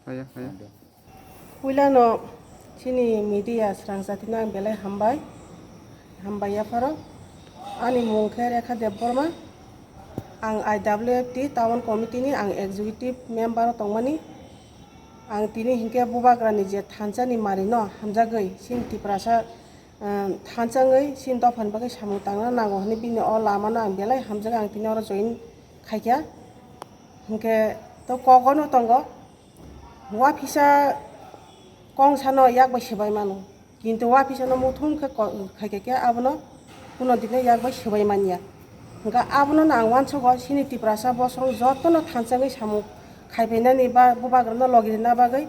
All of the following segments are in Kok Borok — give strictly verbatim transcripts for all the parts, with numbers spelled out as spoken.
Haya, haya. Puilano chini media srangchatino ang belai hambai, hambai yapharo. Ani mung khe Rekha Debbarma, ang I W F T Town Committee ni ang executive member o tongmani. Ang tini hinkhe bubagrani je thansa ni mari no hamjagwi chini Tiprasa, ah, thansa wngwi chini dophani bagwi samung tangna nango hwnwi bini o lama no ang belai hamjagwi ang tini oro join khaikha. Hinkhe to kok ono tongo, waphisa kongsa no yak bai swbai mano. Kintu waphisa no muthung khe ko-, khaikha khe abono kuno dino yak bai swbai manya. Hwnkha abono no ang uansugo chini Tiprasa bosong jotono thansa wngwi samung khaibainani ba bubagrano logi rwna bagwi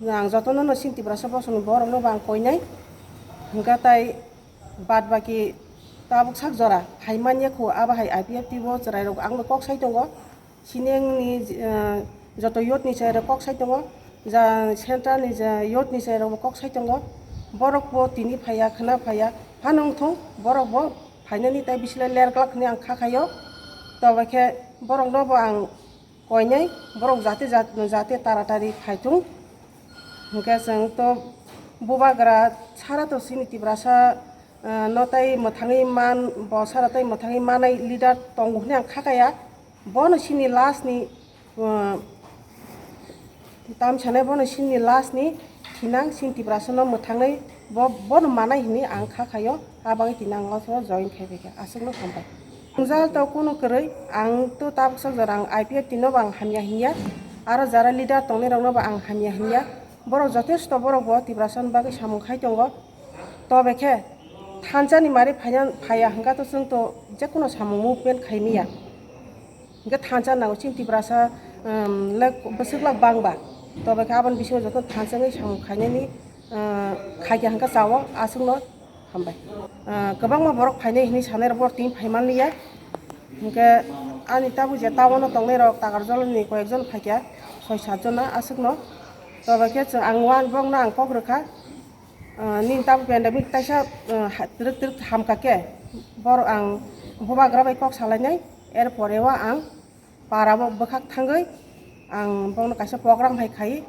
ang jotono no chini Tiprasa bosongni borokno bo ang koinai. Hwnkha tai bad baki tabuk sak jora phaimanya kho abo hai I P F T bo chwrairok ang bai kok sai tongo. Sinengni, eh, joto youth ni chwrairok kok sai tongo, ja central ni ja youth ni chwrairok bo kok sai tongo. Borok bo tini phaiya, khwna phaiya, phano wngthung, borok bo phainani tai bisile ler glak hwnwi ang kha khaio. Tobo khe borok no bo ang koinai, borok jate jat-, jate taratari phaitung. Hwnkhe chwng to bubagra sara to chini Tiprasa, eh, no tai mwthangwi man, bo sara tai mwthangwi manai leader tongo hwnwi ang kha kaya. Bono chini last ni, uh, tam sanai bono chini last ni thinang chini Tiprasa no mwthangnai bo, bono manai hwnwi ang kha khaio, a bagwi tini ang o join khai phaikha, aswkno hambai. Jal to kunu kwrwi ang to tabuk sok jora ang I P F T no bo ang hamya hinya, aro jara leader tongnai rok no bo ang hamya hinya, borok jotesto borok bo Tiprasa ni bagwi samung khai tongo, tobe khe thansa ni mari phaiya, phaiya hwnkha to chwng to jekunu samung movement khai miya. Hingke thansa nango chini Tiprasa, um, le bwswk lak bangba. Tobe khe aboni bisingo joto thansa wngwi samung khainani, uh, khaikha hingke chao aswkno hambai. Uh, kwbangma borok phainai hinwi sanai rok borok tini phaimanliya. Hingke ani tabuk je town o tongnai rok Takarjala ni koyek jon phaikha soi sat jona aswkno. Tobe khe chwng ang uan bokno ang kok rwkha. Ah, nini tabuk pandemic taisa, ah, ha-, twrwk twrwk hamkha khe, borok ang bubagra bai kok salainai, er pore o ang para o bwkhak thangwi ang bokno kaisa program hai khai,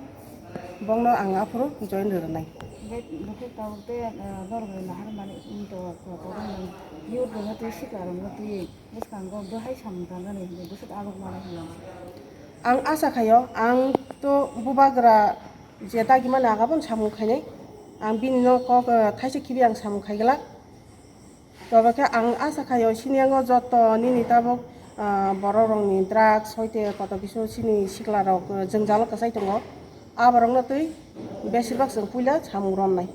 bokno ang aphuru join rwnai. Hwnkhe, hwnkhe tabuk tei, ah, borok bai nahar mani wng tongo, program rok youth rok no twi sikla rok no twi bwskango bwhai samung tangnani hinwi bwswk abuk mano hinwi. Ang asa khaio, ang to bubagra je dagimani aga bono samung khainai. Ang bini no kok, eh, thaisa khibi ang samung khaigwlak. Tobo khe ang asa khaio, sini yango joto nini tabuk, ah, borok rokni drugs, hoite koto kisu chini sikla rok, eh, jwngjalo kwchai tongo. Aborokno twi besibak chwng puila samung romnai.